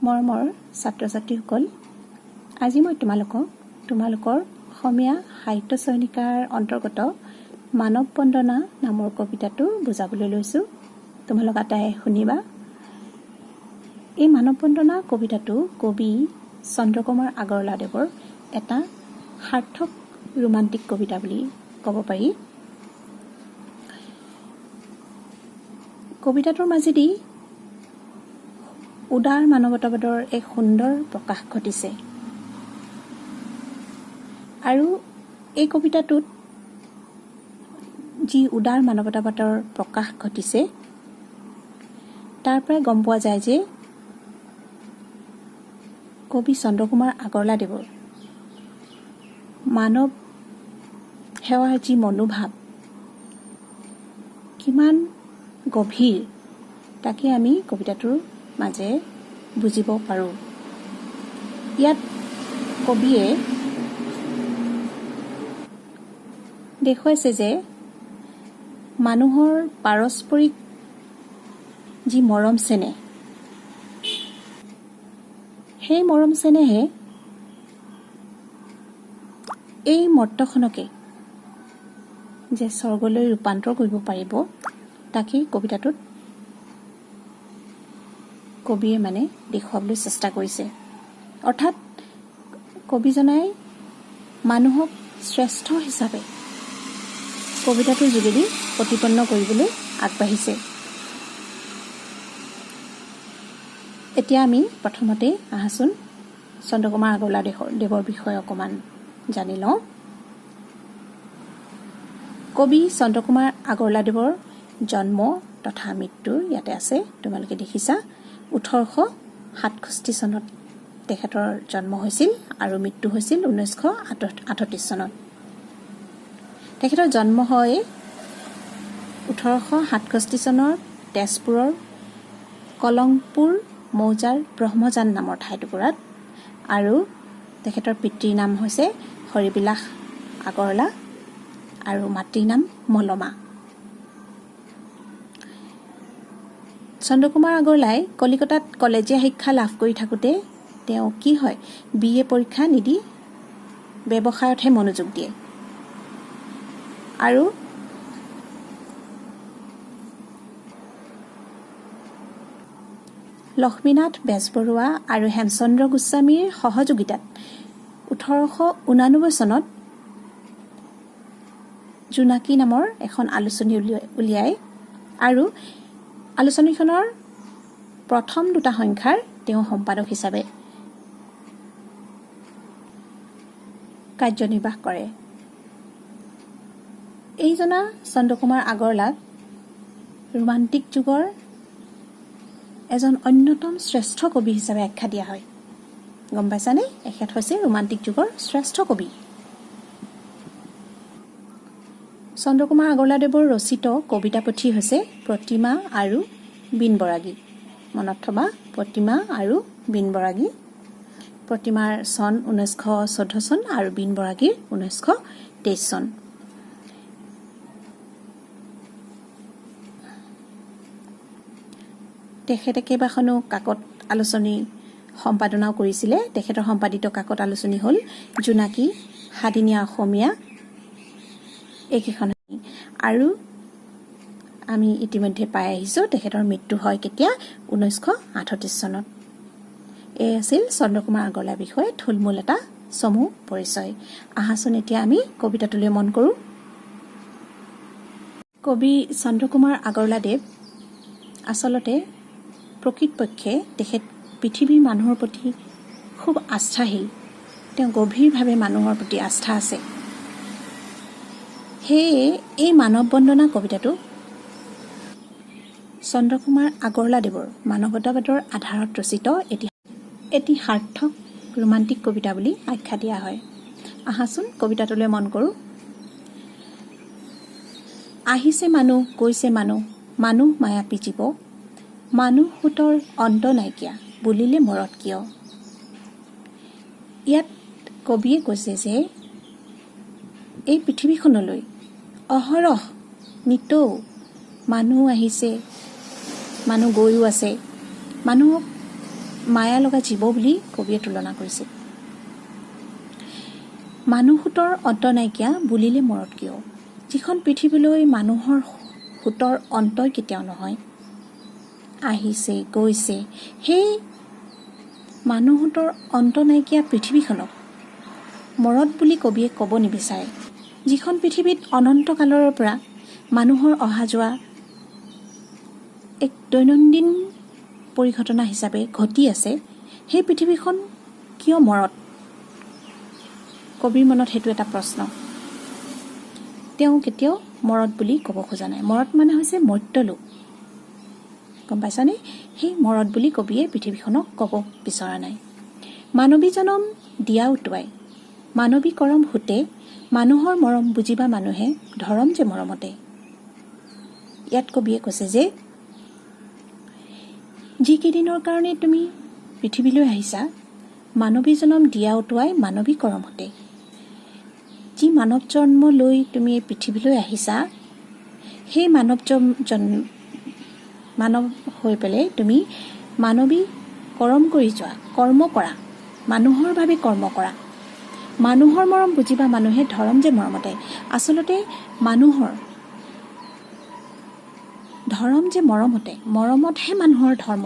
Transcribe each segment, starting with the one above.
মৰমৰ ছাত্ৰ ছাত্ৰীসকল, আজি মই তোমালোকক তোমালোকৰ অসমীয়া সাহিত্য চয়নিকাৰ অন্তৰ্গত মানৱ বন্দনা নামৰ কবিতাটো বুজাবলৈ লৈছোঁ। তোমালোক আটাই শুনিবা। এই মানৱ বন্দনা কবিতাটো কবি চন্দ্ৰকুমাৰ আগৰৱালাদেৱৰ এটা সাৰ্থক ৰোমান্টিক কবিতা বুলি ক'ব পাৰি। কবিতাটোৰ মাজেদি উদাৰ মানৱতাবাদৰ এক সুন্দৰ প্ৰকাশ ঘটিছে আৰু এই কবিতাটোত যি উদাৰ মানৱতাবাদৰ প্ৰকাশ ঘটিছে, তাৰ পৰাই গম পোৱা যায় যে কবি চন্দ্ৰকুমাৰ আগৰৱালাদেৱৰ মানৱ সেৱাৰ যি মনোভাৱ কিমান গভীৰ, তাকে আমি কবিতাটোৰ মাজে বুজিব পাৰোঁ। ইয়াত কবিয়ে দেখুৱাইছে যে মানুহৰ পাৰস্পৰিক যি মৰম চেনেহ, সেই মৰম চেনেহে এই মৰ্তখনকে যে স্বৰ্গলৈ ৰূপান্তৰ কৰিব পাৰিব, তাকেই কবিতাটোত কবিয়ে মানে দেখুৱাবলৈ চেষ্টা কৰিছে। অৰ্থাৎ কবিজনাই মানুহক শ্ৰেষ্ঠ হিচাপে কবিতাটোৰ যোগেদি প্ৰতিপন্ন কৰিবলৈ আগবাঢ়িছে। এতিয়া আমি প্ৰথমতেই আহাচোন চন্দ্ৰকুমাৰ আগৰৱালা দেৱৰ বিষয়ে অকণমান জানি লওঁ। কবি চন্দ্ৰকুমাৰ আগৰৱালাদেৱৰ জন্ম তথা মৃত্যু ইয়াতে আছে, তোমালোকে দেখিছা। 1867 চনত তেখেতৰ জন্ম হৈছিল আৰু মৃত্যু হৈছিল 1938 চনত। তেখেতৰ জন্ম হয় 1867 চনৰ তেজপুৰৰ কলংপুৰ মৌজাৰ ব্ৰহ্মজান নামৰ ঠাইটুকুৰাত আৰু তেখেতৰ পিতৃৰ নাম হৈছে হৰিবিলাস আগৰৱালা আৰু মাতৃৰ নাম মলমা। চন্দ্ৰকুমাৰ আগৰৱালাই কলিকতাত কলেজীয়া শিক্ষা লাভ কৰি থাকোঁতে তেওঁ কি হয়, বি এ পৰীক্ষা নিদি ব্যৱসায়তহে মনোযোগ দিয়ে আৰু লক্ষ্মীনাথ বেজবৰুৱা আৰু হেমচন্দ্ৰ গোস্বামীৰ সহযোগিতাত 1889 চনত জোনাকী নামৰ এখন আলোচনী উলিয়ায় আৰু আলোচনীখনৰ প্ৰথম দুটা সংখ্যাৰ তেওঁ সম্পাদক হিচাপে কাৰ্যনিৰ্বাহ কৰে। এইজনা চন্দ্ৰকুমাৰ আগৰৱালাক ৰোমান্টিক যুগৰ এজন অন্যতম শ্ৰেষ্ঠ কবি হিচাপে আখ্যা দিয়া হয়। গম পাইছানে? এখেত হৈছে ৰোমান্টিক যুগৰ শ্ৰেষ্ঠ কবি। চন্দ্ৰকুমাৰ আগৰৱালাদেৱৰ ৰচিত কবিতা পুথি হৈছে প্ৰতিমা আৰু বীণবৰাগী। মনত থবা, প্ৰতিমা আৰু বীণবৰাগী। প্ৰতিমাৰ চন 1914 চন আৰু বীণবৰাগীৰ 1923 চন। তেখেতে কেইবাখনো কাকত আলোচনী সম্পাদনাও কৰিছিলে। তেখেতৰ সম্পাদিত কাকত আলোচনী হ'ল জোনাকী, সাদিনীয়া অসমীয়া, এইকেইখন। আৰু আমি ইতিমধ্যে পাই আহিছোঁ তেখেতৰ মৃত্যু হয় কেতিয়া, 1938 চনত। এই আছিল চন্দ্ৰকুমাৰ আগৰৱালাৰ বিষয়ে থুলমূল এটা চমু পৰিচয়। আহাচোন এতিয়া আমি কবিতাটোলৈ মন কৰোঁ। কবি চন্দ্ৰকুমাৰ আগৰৱালাদেৱ আচলতে প্ৰকৃতপক্ষে তেখেত পৃথিৱীৰ মানুহৰ প্ৰতি খুব আস্থাশীল। তেওঁ গভীৰভাৱে মানুহৰ প্ৰতি আস্থা আছে। সেয়ে এই মানৱ বন্দনা কবিতাটো চন্দ্ৰকুমাৰ আগৰৱালাদেৱৰ মানৱতাবাদৰ আধাৰত ৰচিত এটি সাৰ্থক ৰোমান্টিক কবিতা বুলি আখ্যা দিয়া হয়। আহাচোন কবিতাটোলৈ মন কৰোঁ। আহিছে মানুহ, গৈছে মানুহ, মানুহ মায়াপী জীৱ, মানুহ সোঁতৰ অন্ত নাইকিয়া বুলিলে মৰত কিয়। ইয়াত কবিয়ে কৈছে যে এই পৃথিৱীখনলৈ অহৰহ নিতৌ মানুহ আহিছে, মানুহ গৈও আছে। মানুহক মায়া লগা জীৱ বুলি কবিয়ে তুলনা কৰিছে। মানুহ সোঁতৰ অন্ত নাইকিয়া বুলিলে মৰত কিয়? যিখন পৃথিৱীলৈ মানুহৰ সোঁতৰ অন্তই কেতিয়াও নহয়, আহিছে গৈছে, সেই মানুহ সোঁতৰ অন্ত নাইকিয়া পৃথিৱীখনক মৰত বুলি কবিয়ে ক'ব নিবিচাৰে। যিখন পৃথিৱীত অনন্তকালৰ পৰা মানুহৰ অহা যোৱা এক দৈনন্দিন পৰিঘটনা হিচাপে ঘটি আছে, সেই পৃথিৱীখন কিয় মৰত? কবিৰ মনত সেইটো এটা প্ৰশ্ন। তেওঁ কেতিয়াও মৰত বুলি ক'ব খোজা নাই। মৰত মানে হৈছে মৰ্ত্যলোক, গম পাইছানে? সেই মৰত বুলি কবিয়ে পৃথিৱীখনক ক'ব বিচৰা নাই। মানৱী জনম দিয়া উটুৱাই মানৱী কৰম সুতে, মানুহৰ মৰম বুজিবা মানুহে, ধৰম যে মৰমতে। ইয়াত কবিয়ে কৈছে যে যিকেইদিনৰ কাৰণে তুমি পৃথিৱীলৈ আহিছা, মানৱী জনম দিয়া উটুৱাই মানৱী কৰম হতে, যি মানৱ জন্ম লৈ তুমি এই পৃথিৱীলৈ আহিছা, সেই মানৱ মানৱ হৈ পেলাই তুমি মানৱী কৰম কৰি যোৱা, কৰ্ম কৰা, মানুহৰ বাবে কৰ্ম কৰা। মানুহৰ মৰম বুজিবা মানুহে, ধৰম যে মৰমতে। আচলতে মানুহৰ ধৰম যে মৰমতে, মৰমতহে মানুহৰ ধৰ্ম,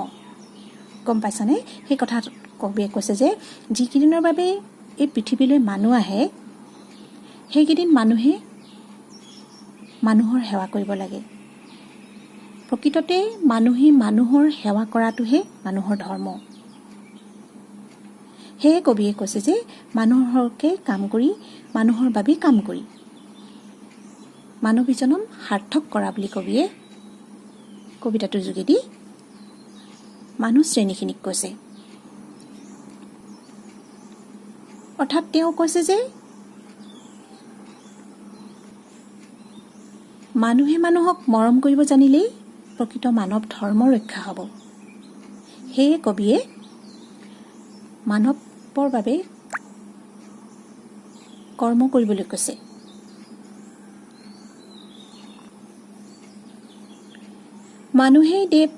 গম পাইছানে? সেই কথা কবিয়ে কৈছে যে যিকেইদিনৰ বাবে এই পৃথিৱীলৈ মানুহ আহে, সেইকেইদিন মানুহে মানুহৰ সেৱা কৰিব লাগে। প্ৰকৃততে মানুহে মানুহৰ সেৱা কৰাটোহে মানুহৰ ধৰ্ম। সেয়ে কবিয়ে কৈছে যে মানুহৰকে কাম কৰি, মানুহৰ বাবে কাম কৰি মানৱী জনম সাৰ্থক কৰা বুলি কবিয়ে কবিতাটোৰ যোগেদি মানুহ শ্ৰেণীখিনিক কৈছে। অৰ্থাৎ তেওঁ কৈছে যে মানুহে মানুহক মৰম কৰিব জানিলেই প্ৰকৃত মানৱ ধৰ্ম ৰক্ষা হ'ব। সেয়ে কবিয়ে মানৱৰ বাবে কৰ্ম কৰিবলৈ কৈছে। মানুহেই দেৱ,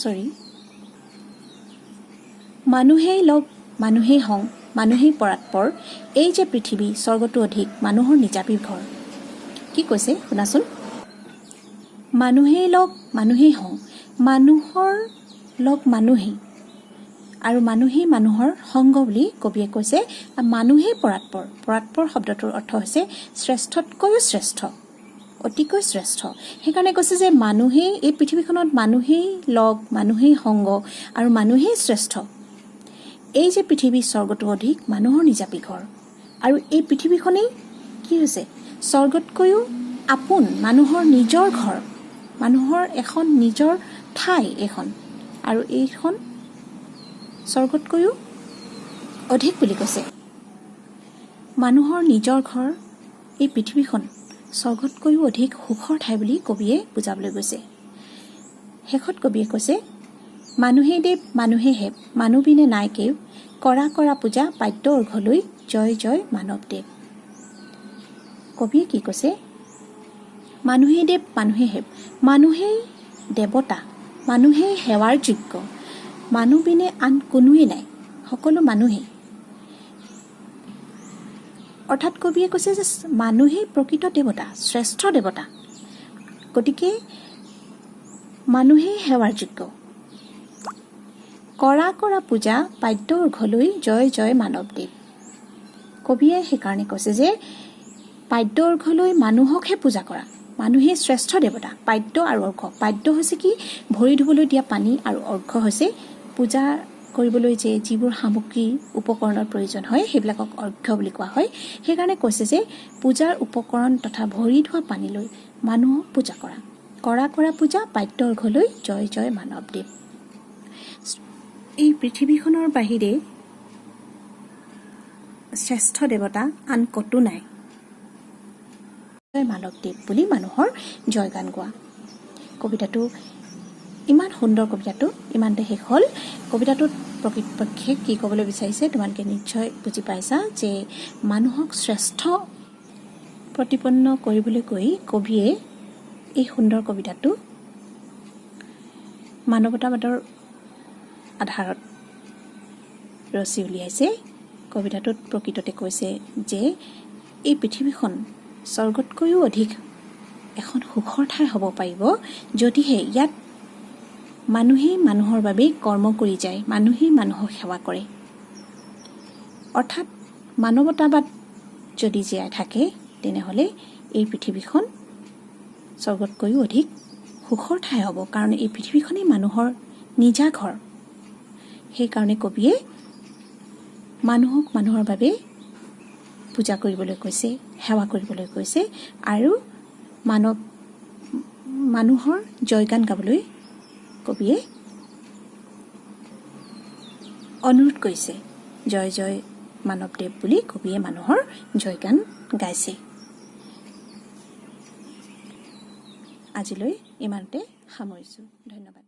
চৰি, মানুহেই লগ, মানুহেই সং, মানুহেই পৰাৎপৰ, এই যে পৃথিৱী স্বৰ্গতো অধিক মানুহৰ নিজাপি ঘৰ। কি কৈছে শুনাচোন। মানুহেই লগ, মানুহেই সং, মানুহৰ লগ মানুহেই আৰু মানুহেই মানুহৰ সংগ বুলি কবিয়ে কৈছে। মানুহেই পৰাৎপৰ। পৰাৎপৰ শব্দটোৰ অৰ্থ হৈছে শ্ৰেষ্ঠতকৈও শ্ৰেষ্ঠ, অতিকৈ শ্ৰেষ্ঠ। সেইকাৰণে কৈছে যে মানুহেই এই পৃথিৱীখনত মানুহেই লগ, মানুহেই সংগ আৰু মানুহেই শ্ৰেষ্ঠ। এই যে পৃথিৱী স্বৰ্গতো অধিক মানুহৰ নিজাপি ঘৰ, আৰু এই পৃথিৱীখনেই কি হৈছে স্বৰ্গতকৈও আপোন, মানুহৰ নিজৰ ঘৰ, মানুহৰ এখন নিজৰ ঠাই এইখন, আৰু এইখন স্বৰ্গতকৈও অধিক বুলি কৈছে। মানুহৰ নিজৰ ঘৰ এই পৃথিৱীখন স্বৰ্গতকৈও অধিক সুখৰ ঠাই বুলি কবিয়ে বুজাবলৈ গৈছে। শেষত কবিয়ে কৈছে, মানুহেই দেৱ মানুহেই হেৱ, মানুহ বিনে নাই কেও, কৰা কৰা পূজা পাদ্য অৰ্ঘলৈ, জয় জয় মানৱ দেৱ। কবিয়ে কি কৈছে? মানুহেই দেৱ মানুহেই হেৱ, মানুহেই দেৱতা, মানুহেই সেৱাৰ যোগ্য, মানুহ বিনে আন কোনোৱেই নাই, সকলো মানুহেই। অৰ্থাৎ কবিয়ে কৈছে যে মানুহেই প্ৰকৃত দেৱতা, শ্ৰেষ্ঠ দেৱতা, গতিকে মানুহেই সেৱাৰ যোগ্য। কৰা কৰা পূজা পাদ্য অৰ্ঘলৈ, জয় জয় মানৱদেৱ। কবিয়ে সেইকাৰণে কৈছে যে পাদ্য অৰ্ঘলৈ মানুহকহে পূজা কৰা, মানুহেই শ্ৰেষ্ঠ দেৱতা। পাদ্য আৰু অৰ্ঘ, পাদ্য হৈছে কি ভৰি ধুবলৈ দিয়া পানী, আৰু অৰ্ঘ হৈছে পূজা কৰিবলৈ যে যিবোৰ সামগ্ৰী উপকৰণৰ প্ৰয়োজন হয় সেইবিলাকক অৰ্ঘ্য বুলি কোৱা হয়। সেইকাৰণে কৈছে যে পূজাৰ উপকৰণ তথা ভৰি ধোৱা পানীলৈ মানুহক পূজা কৰা, কৰা কৰা পূজা পাদ্য অৰ্ঘলৈ, জয় জয় মানৱদেৱ। এই পৃথিৱীখনৰ বাহিৰে শ্ৰেষ্ঠ দেৱতা আন ক'তো নাই, জয় মানৱদেৱ বুলি মানুহৰ জয়গান গোৱা। কবিতাটো ইমান সুন্দৰ, কবিতাটো ইমানতে শেষ হ'ল। কবিতাটোত প্ৰকৃতপক্ষে কি ক'বলৈ বিচাৰিছে তোমালোকে নিশ্চয় বুজি পাইছা যে মানুহক শ্ৰেষ্ঠ প্ৰতিপন্ন কৰিবলৈ গৈ কবিয়ে এই সুন্দৰ কবিতাটো মানৱতাবাদৰ আধাৰত ৰচি উলিয়াইছে। কবিতাটোত প্ৰকৃততে কৈছে যে এই পৃথিৱীখন স্বৰ্গতকৈও অধিক এখন সুখৰ ঠাই হ'ব পাৰিব, যদিহে ইয়াত মানুহেই মানুহৰ বাবে কৰ্ম কৰি যায়, মানুহেই মানুহক সেৱা কৰে। অৰ্থাৎ মানৱতাবাদ যদি জীয়াই থাকে, তেনেহ'লে এই পৃথিৱীখন স্বৰ্গতকৈও অধিক সুখৰ ঠাই হ'ব, কাৰণ এই পৃথিৱীখনেই মানুহৰ নিজা ঘৰ। সেইকাৰণে কবিয়ে মানুহক মানুহৰ বাবে পূজা কৰিবলৈ কৈছে, সেৱা কৰিবলৈ কৈছে আৰু মানুহৰ জয়গান গাবলৈ কবিয়ে অনুৰোধ কৰিছে। জয় জয় মানৱদেৱ বুলি কবিয়ে মানুহৰ জয়গান গাইছে। আজিলৈ ইমানতে সামৰিছোঁ। ধন্যবাদ।